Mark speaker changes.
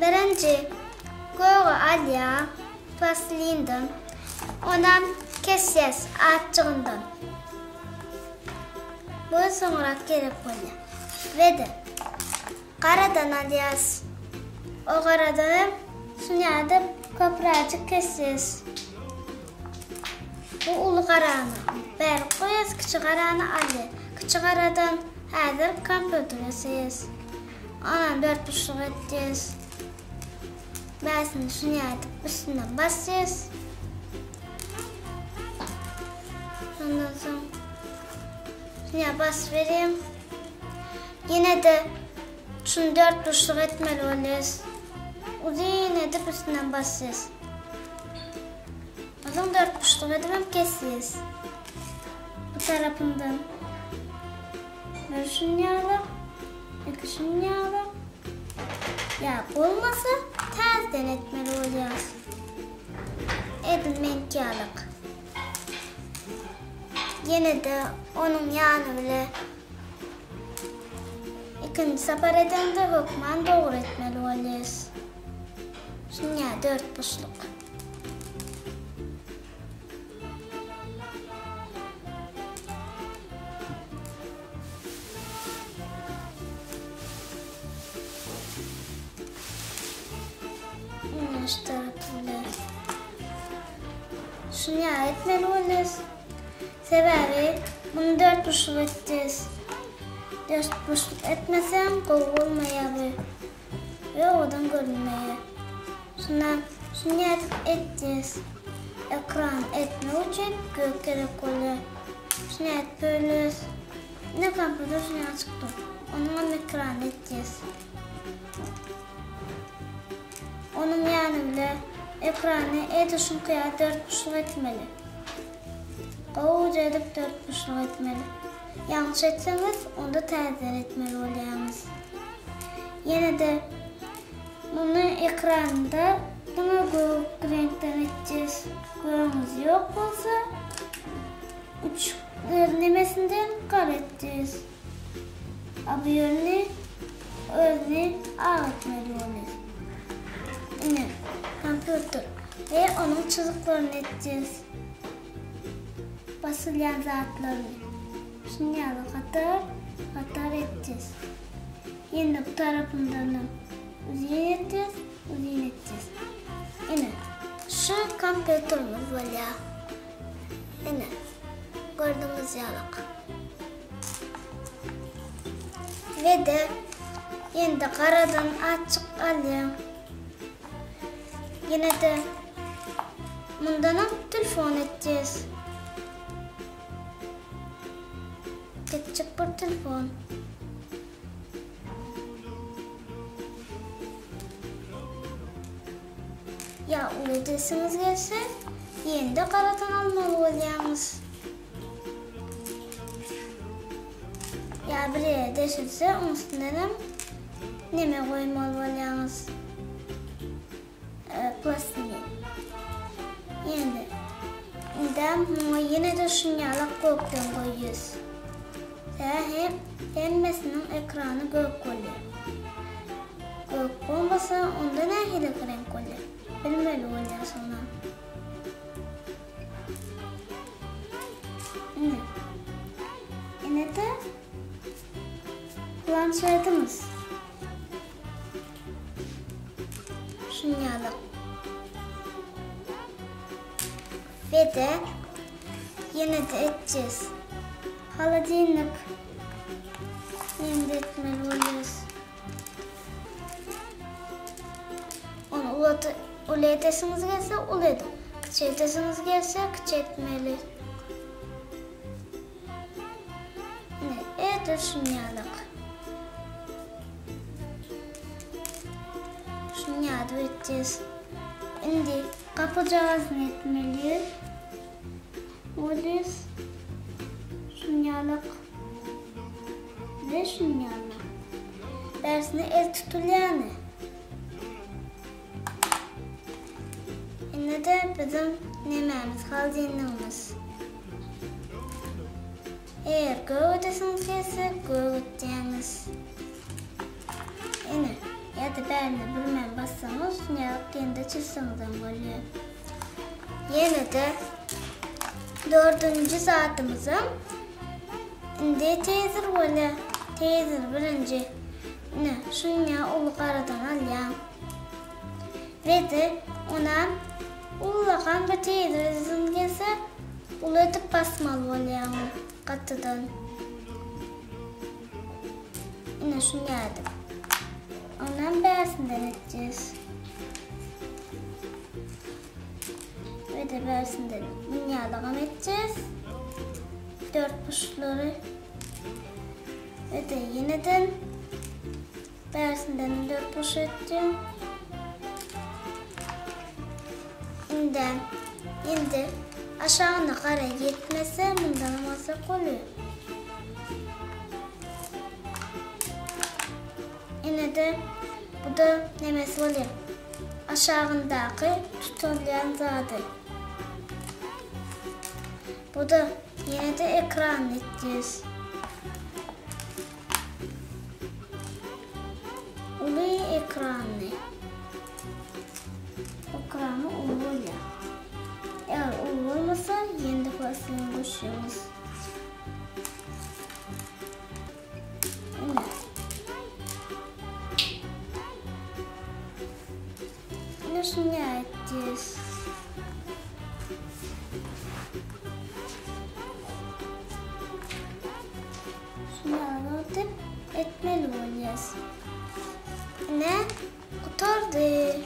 Speaker 1: Birinji gögi alýaň plaslinden, onam kesýäs azjygyndan. Bu soňrak gerek bolýar. We-de garadan alýas. O garadan hem şunýada köpräjik kesýäs. Bu uly garany bärik goýas, kiçi garany alýas. Kiçi garadan häzir kompýuter ýasaýas. Onam dörtburçluk etýäs. Bäsini şunýa edip üstünden basýas. Şondan soň şunýa basyp berýäň. Ýene-de şuny dörtburçluk etmeli bolýas. Uzyn edip üstünden basýas. Uzyn dörtburçluk edibem kesýäs. Bu tarapyndan bir şunýalak, iki şunýalak. Ýa bolmasa täzeden etmeli bolýar. Edil meňki ýalak. Ýene-de onuň ýany bile ikinji sapar edeňde hökman dogry etmeli bolýas. Şunýa dörtburçluk. Şu tarapynda. Şunu ýa etmeli bolýas. Sebäbi muny dörtburçluk etjek. Dörtburçluk etmeseň gowy bolmaýar bu. We owadan görünmeýär. Şundan şuny nädip etjek? Ekran etmek üçin gök gerek bolýar. Şuny nädip bölýäs? Ine kompýuter şuny açyk dur. Onuňam ekranyny etjek. Onuň ýany bile ekrany edil şuňky ýaly dörtburçluk etmeli. Gowuja edip dörtburçluk etmeli. Ýalňyş etseňiz, onda täzeden etmeli bolýaňyz. Ýene-de muny ekranda diňe gök reňkden etjek. Gögüňiz ýok bolsa, üç nemesinden gara etjek. A bu ýerini özüni ak etmeli bolýar. Ine, kompýuter we onuň çyzyklaryny etjek. Basylýan zatlaryny. Şuny ýaly hatar, hatar etjek. Ýene bu tarapyndanam uzyn etjek, uzyn etjek. Ine, şu kompýuterimiz bolýar. Ine, gördüňiz ýalyk. We-de ýene-de garadan azjyk alýaň. Ýene-de mundanam telefon etjek. Kiçijik bir telefon. Ýa uly edesiňiz gelse, ýene-de garadan almaly bolýaňyz. Ýa bir ýere deşilse, oň üstündenem neme goýmaly bolýaňyz. Plastilin. Ýene-de. Indem muňa ýene-de şunýalak gökden goýýas. Tä hem hemmesiniň ekrany gök bolýar. Gök bolmasa, onda nähili reňk bolýar? Bilmeli bolýar şonam. Ine. Ine-de planşetimiz. Şunýalyk. Ve-de ýene-de etjek. Holodilnik. Ýene-de etmeli bolýarys. Ony uly edesiňiz gelse uly ediň. Kiçi edesiňiz gelse kiçi etmeli. Ine, edil şunýalyk. Şunýadyp etjek. Indi gapyjagazyny etmeli. Bolýar. Şunýalyk. We şunýalyk. Bärsine el tutulýany. Indi-de biziň nemämiz holodilnigimiz. Eger gök edesiňiz gelse, gök etýäňiz. Ine. Ýa-da bärine birmän bassaňyz, şunýalyk ýene-de çyzsaňyzam bolýar. Ýene-de dördünji zadymyzam indi teýzir bolýar. Teýzir birinji. Ine, şunýa uly garadan alýaň. We-de onam ullakan bir teýzir edesiň gelse, uly edip basmaly bolýaň gatydan. Ine şuny edip. Ondan bärsinden eteceğiz. Ve de bärsinden dünýalygam eteceğiz. Dört burçlary. Ve de yeniden bärsinden dört burç edeceğim. Indi, indi aşagyna gara ýetmese mundanam alsak bolýar. Ine-de bu-da nemesi bolýar. Aşagyndaky tutulýan zady. Bu-da ýene-de ekranyny etýäs. Uly ekranly. Ekrany uly bolýar. Eger uly bolmasa, ýene-de plastilin goşýarys. Ine. Ine şuny etýäs. Şuny edip etmeli bolýas. Ine gutardy.